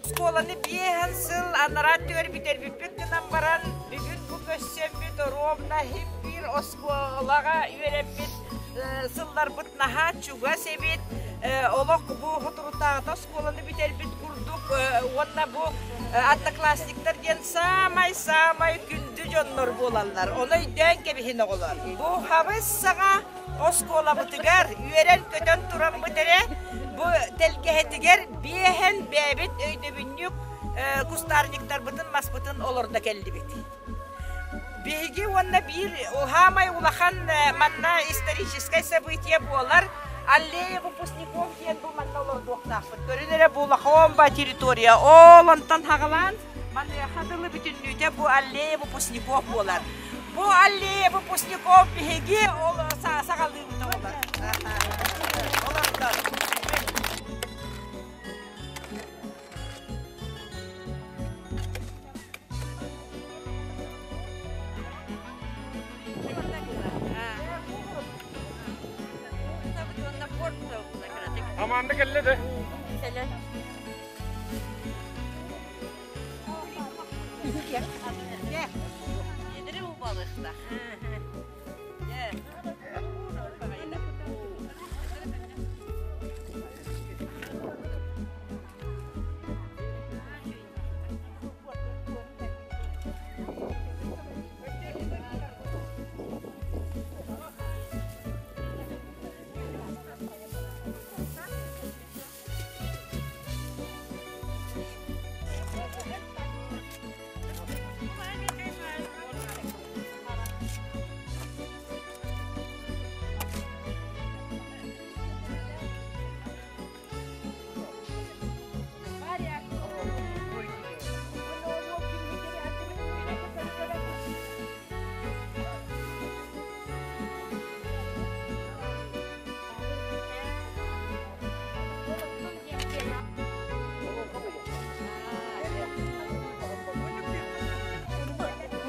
Оскуоланы биэһэн сыл анараа өттүгэр бүтэрбиппит гынан баран, бүгүн бу көрсөммүт оруобуна иһин биир оскуолаҕа үөрэммит сылларбыт наһаа чугас эбит. Олох бу соторутааҕыта оскуоланы бүтэрбит курдук уонна бу одноклассниктар диэн саамай-саамай күндү дьоннор буолаллар. Ону өйдөөн кэбиһин оҕолор. Бу хабыс саҥа оскуолабытыгар үөрэн-көтөн тураммыт эрэ бу тэлгэһэтигэр биэһэн бэйэбит өйдөбүнньүк кустарниктарбытын маспытын олордо кэллибит. Биһиги уонна биир хаамай улахан манна историческай событие буолар аллея выпускников диэн бу манна олордуохтаахпыт. Көрүн эрэ бу улахан территория ол онтон хаҕалаан Маныаха дылы бүтүннүүтэ бу аллея выпускников буолар. Бу аллея выпускников биһиги ол саҕалыыбыт оҕолор. Олордор. Аманда кэллэ да.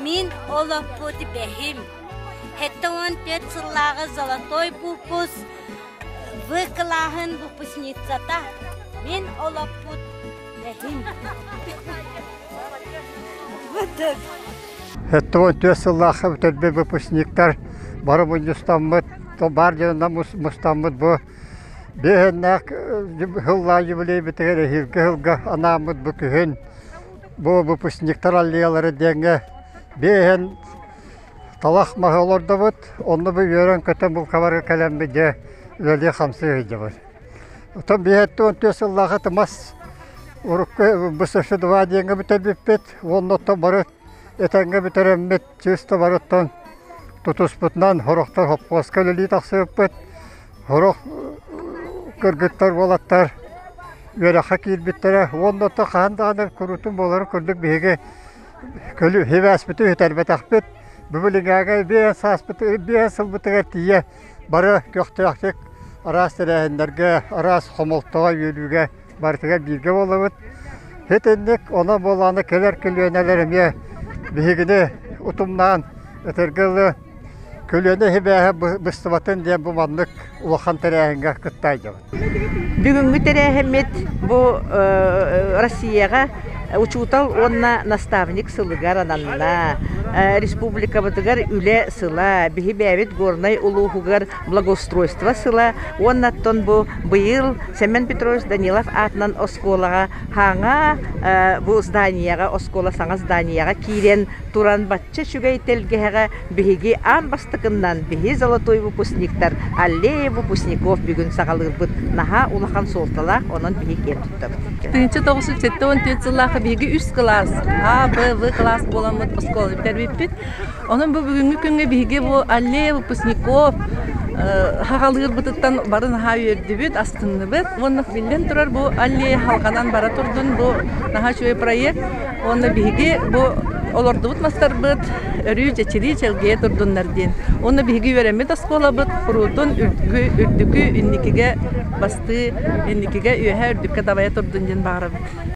Мин олохпут бэһим. 74 сыллааҕы золотой выпуск В кылааһын выпускницата. Мин олохпут бэһим. 74 сыллаахха бүтэрбит выпускниктар бары мунньустаммыт, баар дьонунан мустаммыт бу Биэһэннээх сыллаах юбилейбитигэр эһиилги сылга анааммыт бу күһүн бу выпускниктар аллеялара диэҥҥэ биэһэн талах маһы олордобут. Онно бу үөрэн-көтөн бу хабарга кэлэммит дьэ үлэлии-хамсыы сылдьабыт. Оттон биэһэттэн 14 сыллаах аты мас урукку БСШ-2 диэҥҥэ бүтэрбиппит. Уонна оттон бары этэҥҥэ бүтэрэммит чыыста барыттан тутуспутунан сорохтор хопхуоска үлэлии тахсыбыппыт. Сорох кыргыттар, уолаттар үөрэххэ киирбиттэрэ уонна оттон хаһан даҕаны куруутун буоларын курдук биһиги сибээспитин сүтэрбэтэхпит. Бу билиҥҥээгэ биэс сааспыт биэс сылбытыгар тиийэ бары көхтөөхтүк араас тэрээһиннэргэ, араас хомолтоҕо, үөрүүгэ барытыгар бииргэ буолабыт. Итинник онон буоллаҕына кэлэр көлүөнэлэр эмиэ биһигини утумнаан этэргэ дылы көлүөнэ сибээһэ быстыбатын диэн бу маннык улахан тэрээһиҥҥэ кытта сылдьабыт. Бүгүҥҥү тэрээһиммит бу Россияҕа учуутал уонна наставник сылыгар ананна. Республикабытыгар үлэ сыла, биһи бэйэбит Горнай улууһугар благоустройство сыла уонна оттон бу быйыл Семен Петрович Данилов аатынан оскуолаҕа хаҥа бу зданияҕа оскуола саҥа зданияҕа киирэн туран бачча үчүгэй тэлгэһэҕэ биһиги аан бастакыннан биһи золотой выпускниктар аллея выпускников бүгүн саҕалыырбыт наһаа улахан суолталаах онон биһи киэн туттабыт. 1974 сыллаахха биһиги үс кылаас А, Б, В кылаас буоламмыт оскуоланы бүтэрбиппит. Онон бу бүгүҥҥү күҥҥэ биһиги бу аллея выпускников хаҕалыырбытыттан бары наһаа үөрдүбүт, астынныбыт. Уонна биллэн турар бу аллея халҕанан бара турдун, бу наһаа үчүгэй проект. Уонна биһиги бу Олордубут мастарбыт өрүү чэчирии чэлгийэ турдуннар диэн. Уонна биһиги үөрэммит оскуолабыт куруутун үрдүкү инникигэ бастыы, инникигэ үөһэ үрдүккэ дабайа турдун диэн баҕарабыт.